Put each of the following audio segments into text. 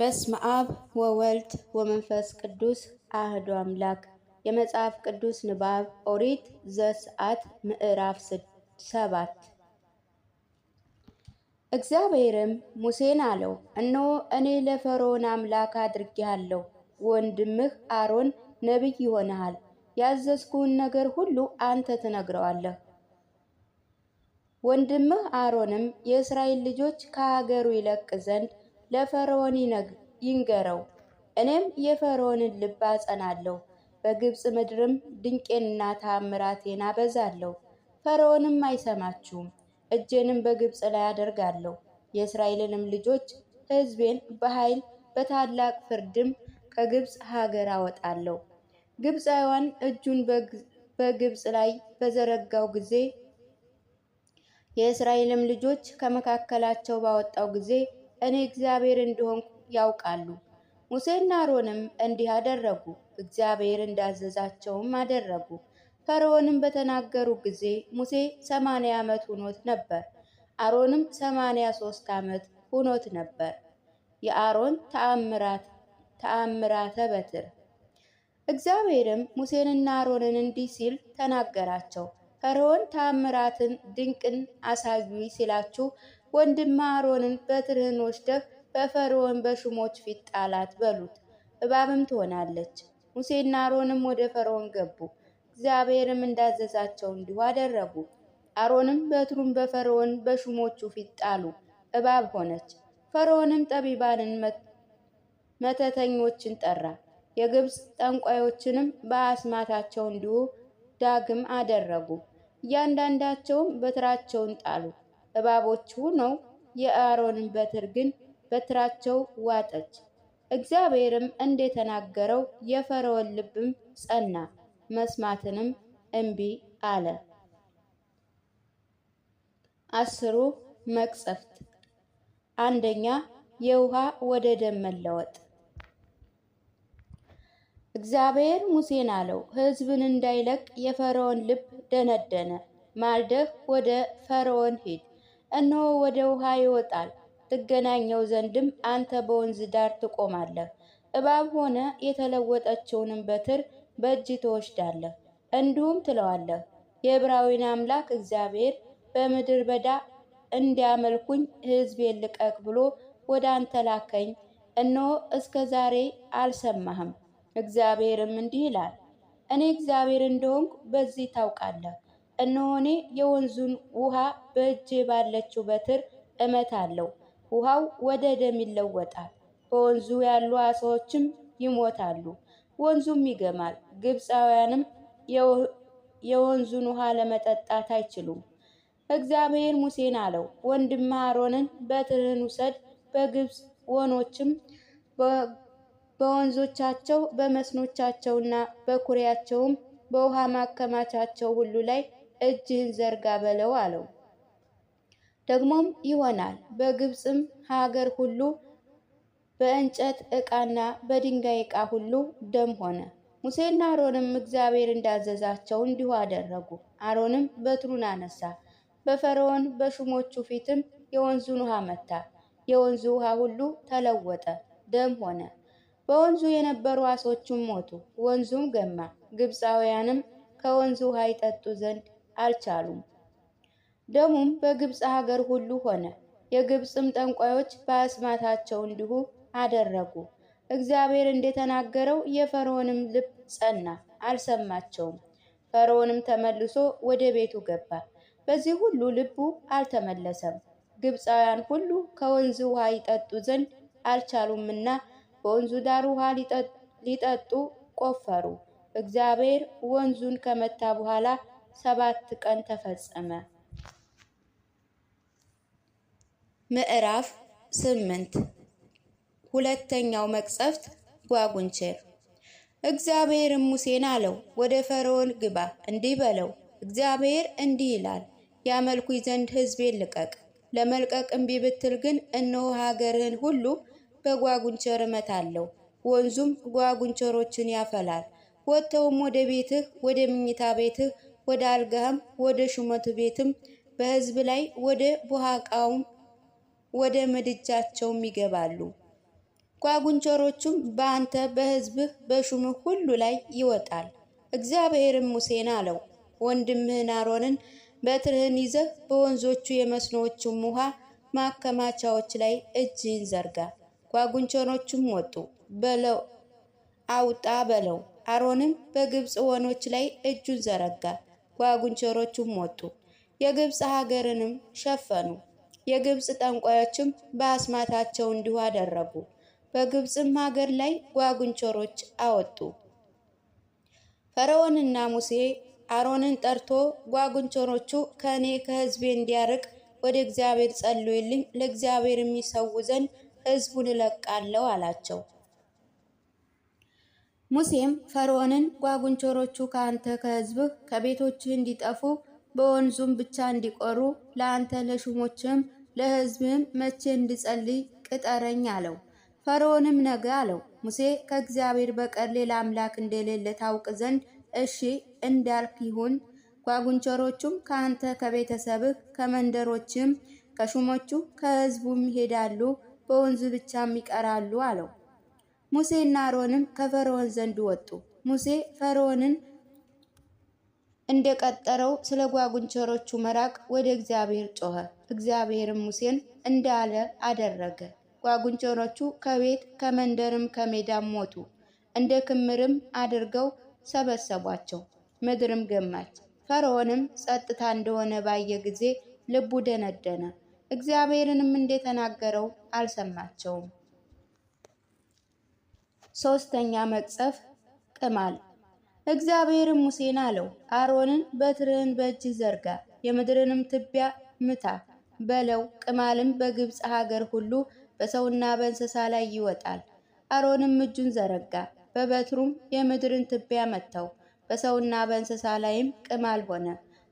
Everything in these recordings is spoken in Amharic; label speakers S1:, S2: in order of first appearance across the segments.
S1: በስመ አብ ወወልድ ወመንፈስ ቅዱስ አህዶ አምላክ። የመጽሐፍ ቅዱስ ንባብ ኦሪት ዘጸአት ምዕራፍ 7። እግዚአብሔርም ሙሴን አለው፣ እነሆ እኔ ለፈርዖን አምላክ አድርጌሃለሁ። ወንድምህ አሮን ነቢይ ይሆንሃል። ያዘዝኩህን ነገር ሁሉ አንተ ትነግረዋለህ። ወንድምህ አሮንም የእስራኤል ልጆች ከሀገሩ ይለቅ ዘንድ ለፈርዖን ይንገረው። እኔም የፈርዖንን ልብ አጸናለሁ፣ በግብፅ ምድርም ድንቄንና ተአምራቴን አበዛለሁ። ፈርዖንም አይሰማችሁም፣ እጄንም በግብፅ ላይ አደርጋለሁ። የእስራኤልንም ልጆች ሕዝቤን በኃይል በታላቅ ፍርድም ከግብፅ ሀገር አወጣለሁ። ግብፃውያን እጁን በግብፅ ላይ በዘረጋው ጊዜ የእስራኤልም ልጆች ከመካከላቸው ባወጣው ጊዜ እኔ እግዚአብሔር እንደሆንኩ ያውቃሉ። ሙሴና አሮንም እንዲህ አደረጉ፣ እግዚአብሔር እንዳዘዛቸውም አደረጉ። ፈርዖንም በተናገሩ ጊዜ ሙሴ 80 ዓመት ሆኖት ነበር፣ አሮንም 83 ዓመት ሆኖት ነበር። የአሮን ተአምራተ በትር። እግዚአብሔርም ሙሴንና አሮንን እንዲህ ሲል ተናገራቸው። ፈርዖን ተአምራትን ድንቅን አሳዩኝ ሲላችሁ ወንድምህ አሮንን በትርህን ወስደህ በፈርዖን በሹሞች ፊት ጣላት በሉት፣ እባብም ትሆናለች። ሙሴና አሮንም ወደ ፈርዖን ገቡ። እግዚአብሔርም እንዳዘዛቸው እንዲሁ አደረጉ። አሮንም በትሩን በፈርዖን በሹሞቹ ፊት ጣሉ፣ እባብ ሆነች። ፈርዖንም ጠቢባንን መተተኞችን ጠራ። የግብፅ ጠንቋዮችንም በአስማታቸው እንዲሁ ዳግም አደረጉ። እያንዳንዳቸውም በትራቸውን ጣሉ፣ እባቦች ሆነው፣ የአሮንን በትር ግን በትራቸው ዋጠች። እግዚአብሔርም እንደተናገረው የፈርዖን ልብም ጸና፣ መስማትንም እምቢ አለ። 10ሩ መቅሰፍት። አንደኛ፣ የውሃ ወደ ደም መለወጥ። እግዚአብሔር ሙሴን አለው፣ ሕዝብን እንዳይለቅ የፈርዖን ልብ ደነደነ። ማልደህ ወደ ፈርዖን ሂድ፣ እነሆ ወደ ውሃ ይወጣል፣ ትገናኘው ዘንድም አንተ በወንዝ ዳር ትቆማለህ። እባብ ሆነ የተለወጠችውንም በትር በእጅ ትወስዳለህ። እንዲሁም ትለዋለህ፣ የዕብራዊን አምላክ እግዚአብሔር በምድር በዳ እንዲያመልኩኝ ሕዝቤን ልቀቅ ብሎ ወደ አንተ ላከኝ። እነሆ እስከ ዛሬ አልሰማህም። እግዚአብሔርም እንዲህ ይላል፣ እኔ እግዚአብሔር እንደሆንኩ በዚህ ታውቃለህ። እነሆ እኔ የወንዙን ውሃ በእጄ ባለችው በትር እመታለሁ፣ ውሃው ወደ ደም ይለወጣል። በወንዙ ያሉ ዓሦችም ይሞታሉ፣ ወንዙም ይገማል። ግብፃውያንም የወንዙን ውሃ ለመጠጣት አይችሉም። እግዚአብሔር ሙሴን አለው፣ ወንድምህ አሮንን በትርህን ውሰድ፣ በግብፅ ወኖችም በወንዞቻቸው በመስኖቻቸውና በኩሬያቸውም በውሃ ማከማቻቸው ሁሉ ላይ እጅህን ዘርጋ በለው አለው። ደግሞም ይሆናል በግብፅም ሀገር ሁሉ በእንጨት ዕቃና በድንጋይ ዕቃ ሁሉ ደም ሆነ። ሙሴና አሮንም እግዚአብሔር እንዳዘዛቸው እንዲሁ አደረጉ። አሮንም በትሩን አነሳ፣ በፈርዖን በሹሞቹ ፊትም የወንዙን ውሃ መታ። የወንዙ ውሃ ሁሉ ተለወጠ፣ ደም ሆነ። በወንዙ የነበሩ ዓሦችም ሞቱ፣ ወንዙም ገማ። ግብፃውያንም ከወንዙ ውሃ ይጠጡ ዘንድ አልቻሉም። ደሙም በግብፅ ሀገር ሁሉ ሆነ። የግብፅም ጠንቋዮች በአስማታቸው እንዲሁ አደረጉ። እግዚአብሔር እንደተናገረው የፈርዖንም ልብ ጸና፣ አልሰማቸውም። ፈርዖንም ተመልሶ ወደ ቤቱ ገባ። በዚህ ሁሉ ልቡ አልተመለሰም። ግብፃውያን ሁሉ ከወንዙ ውሃ ይጠጡ ዘንድ አልቻሉምና በወንዙ ዳር ውሃ ሊጠጡ ቆፈሩ። እግዚአብሔር ወንዙን ከመታ በኋላ 7 ቀን ተፈጸመ። ምዕራፍ 8። ሁለተኛው መቅሰፍት ጓጉንቸር። እግዚአብሔርም ሙሴን አለው፣ ወደ ፈርዖን ግባ፣ እንዲህ በለው፣ እግዚአብሔር እንዲህ ይላል፣ ያመልኩኝ ዘንድ ሕዝቤን ልቀቅ። ለመልቀቅ እምቢ ብትል ግን እነሆ ሀገርህን ሁሉ በጓጉንቸር እመታለሁ፣ ወንዙም ጓጉንቸሮችን ያፈላል። ወጥተውም ወደ ቤትህ፣ ወደ ምኝታ ቤትህ፣ ወደ አልጋህም፣ ወደ ሹመት ቤትም፣ በሕዝብ ላይ ወደ ቡሃቃውም ወደ ምድጃቸውም ይገባሉ። ጓጉንቸሮቹም በአንተ በሕዝብህ በሹምህ ሁሉ ላይ ይወጣል። እግዚአብሔርም ሙሴን አለው፣ ወንድምህን አሮንን በትርህን ይዘህ በወንዞቹ የመስኖዎቹም ውሃ ማከማቻዎች ላይ እጅህን ዘርጋ፣ ጓጉንቸሮቹም ወጡ በለው አውጣ በለው። አሮንም በግብፅ ወኖች ላይ እጁን ዘረጋ፣ ጓጉንቸሮቹም ወጡ፣ የግብፅ ሀገርንም ሸፈኑ። የግብፅ ጠንቋዮችም በአስማታቸው እንዲሁ አደረጉ። በግብፅም ሀገር ላይ ጓጉንቸሮች አወጡ። ፈርዖንና ሙሴ አሮንን ጠርቶ ጓጉንቸሮቹ ከእኔ ከሕዝቤ እንዲያርቅ ወደ እግዚአብሔር ጸልዩልኝ፣ ለእግዚአብሔር የሚሰዉ ዘንድ ሕዝቡን እለቃለሁ አላቸው። ሙሴም ፈርዖንን ጓጉንቸሮቹ ከአንተ ከሕዝብህ ከቤቶችህ እንዲጠፉ በወንዙም ብቻ እንዲቆሩ ለአንተ ለሹሞችም ለሕዝብህም መቼ እንድጸልይ ቅጠረኝ አለው። ፈርዖንም ነገ አለው። ሙሴ ከእግዚአብሔር በቀር ሌላ አምላክ እንደሌለ ታውቅ ዘንድ እሺ እንዳልክ ይሁን። ጓጉንቸሮቹም ከአንተ ከቤተሰብህ ከመንደሮችም ከሹሞቹ ከሕዝቡም ይሄዳሉ፣ በወንዙ ብቻም ይቀራሉ አለው። ሙሴና አሮንም ከፈርዖን ዘንድ ወጡ። ሙሴ ፈርዖንን እንደቀጠረው ስለ ጓጉንቸሮቹ መራቅ ወደ እግዚአብሔር ጮኸ። እግዚአብሔርም ሙሴን እንዳለ አደረገ። ጓጉንቸሮቹ ከቤት ከመንደርም ከሜዳም ሞቱ። እንደ ክምርም አድርገው ሰበሰቧቸው። ምድርም ገማች። ፈርዖንም ጸጥታ እንደሆነ ባየ ጊዜ ልቡ ደነደነ፣ እግዚአብሔርንም እንደተናገረው አልሰማቸውም። ሶስተኛ መቅሰፍ ቅማል። እግዚአብሔርም ሙሴን አለው፣ አሮንን በትርህን በእጅህ ዘርጋ፣ የምድርንም ትቢያ ምታ በለው፣ ቅማልም በግብፅ ሀገር ሁሉ በሰውና በእንስሳ ላይ ይወጣል። አሮንም እጁን ዘረጋ፣ በበትሩም የምድርን ትቢያ መታው፣ በሰውና በእንስሳ ላይም ቅማል ሆነ።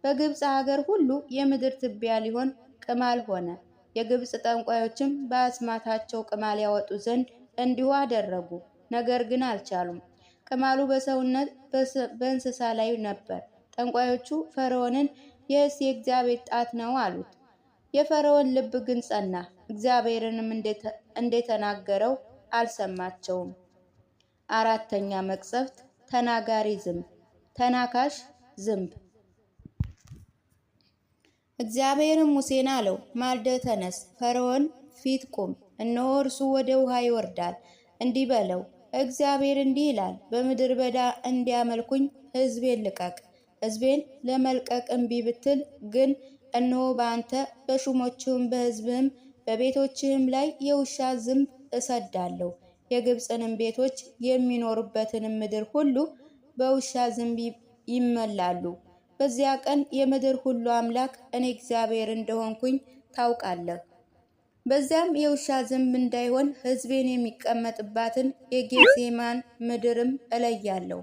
S1: በግብፅ ሀገር ሁሉ የምድር ትቢያ ሊሆን ቅማል ሆነ። የግብፅ ጠንቋዮችም በአስማታቸው ቅማል ያወጡ ዘንድ እንዲሁ አደረጉ፣ ነገር ግን አልቻሉም። ቅማሉ በሰውነት በእንስሳ ላይ ነበር። ጠንቋዮቹ ፈርዖንን ይህስ የእግዚአብሔር ጣት ነው አሉት። የፈርዖን ልብ ግን ጸና፣ እግዚአብሔርንም እንደተናገረው አልሰማቸውም። አራተኛ መቅሰፍት ተናጋሪ ዝንብ፣ ተናካሽ ዝንብ። እግዚአብሔርም ሙሴን አለው፣ ማልደህ ተነስ፣ ፈርዖን ፊት ቁም፣ እነሆ እርሱ ወደ ውሃ ይወርዳል። እንዲህ በለው፣ እግዚአብሔር እንዲህ ይላል፣ በምድር በዳ እንዲያመልኩኝ ሕዝቤን ልቀቅ። ሕዝቤን ለመልቀቅ እምቢ ብትል ግን እነሆ በአንተ በሹሞችህም በሕዝብህም በቤቶችህም ላይ የውሻ ዝንብ እሰዳለሁ። የግብፅንም ቤቶች የሚኖሩበትንም ምድር ሁሉ በውሻ ዝንብ ይመላሉ። በዚያ ቀን የምድር ሁሉ አምላክ እኔ እግዚአብሔር እንደሆንኩኝ ታውቃለህ። በዚያም የውሻ ዝንብ እንዳይሆን ሕዝቤን የሚቀመጥባትን የጌሴማን ምድርም እለያለሁ።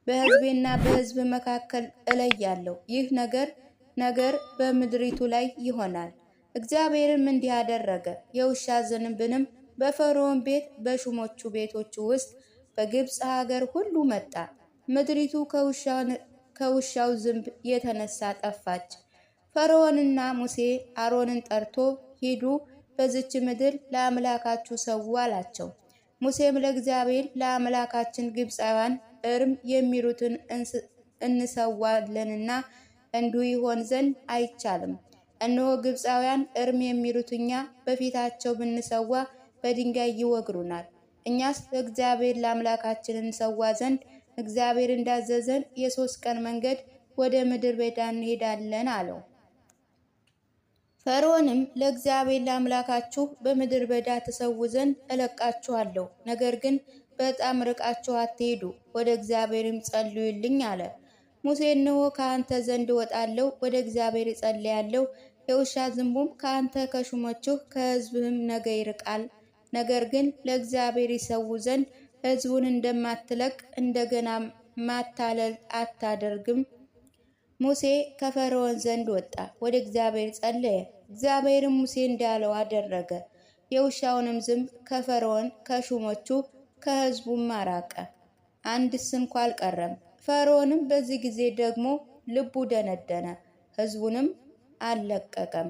S1: በሕዝቤና በሕዝብ መካከል እለያለሁ። ይህ ነገር በምድሪቱ ላይ ይሆናል። እግዚአብሔርም እንዲህ አደረገ። የውሻ ዝንብንም በፈርዖን ቤት በሹሞቹ ቤቶች ውስጥ በግብፅ ሀገር ሁሉ መጣ። ምድሪቱ ከውሻው ዝንብ የተነሳ ጠፋች። ፈርዖንና ሙሴ አሮንን ጠርቶ ሂዱ፣ በዚች ምድር ለአምላካችሁ ሰዉ አላቸው። ሙሴም ለእግዚአብሔር ለአምላካችን ግብፃውያን እርም የሚሉትን እንሰዋለንና እንዲሁ ይሆን ዘንድ አይቻልም። እነሆ ግብፃውያን እርም የሚሉት እኛ በፊታቸው ብንሰዋ በድንጋይ ይወግሩናል። እኛስ ለእግዚአብሔር ለአምላካችን እንሰዋ ዘንድ እግዚአብሔር እንዳዘዘን የ3 ቀን መንገድ ወደ ምድር በዳ እንሄዳለን አለው። ፈርዖንም ለእግዚአብሔር ለአምላካችሁ በምድር በዳ ትሰዉ ዘንድ እለቃችኋለሁ፣ ነገር ግን በጣም ርቃችሁ አትሄዱ፣ ወደ እግዚአብሔርም ጸልዩልኝ አለ። ሙሴ እነሆ ከአንተ ዘንድ እወጣለሁ፣ ወደ እግዚአብሔር እጸልያለሁ፣ የውሻ ዝንቡም ከአንተ ከሹሞችህ ከሕዝብህም ነገ ይርቃል። ነገር ግን ለእግዚአብሔር ይሰዉ ዘንድ ሕዝቡን እንደማትለቅ እንደገና ማታለል አታደርግም። ሙሴ ከፈርዖን ዘንድ ወጣ፣ ወደ እግዚአብሔር ጸለየ። እግዚአብሔርም ሙሴ እንዳለው አደረገ። የውሻውንም ዝንብ ከፈርዖን ከሹሞቹ ከሕዝቡም አራቀ፣ አንድስ እንኳ አልቀረም። ፈርዖንም በዚህ ጊዜ ደግሞ ልቡ ደነደነ፣ ሕዝቡንም አልለቀቀም።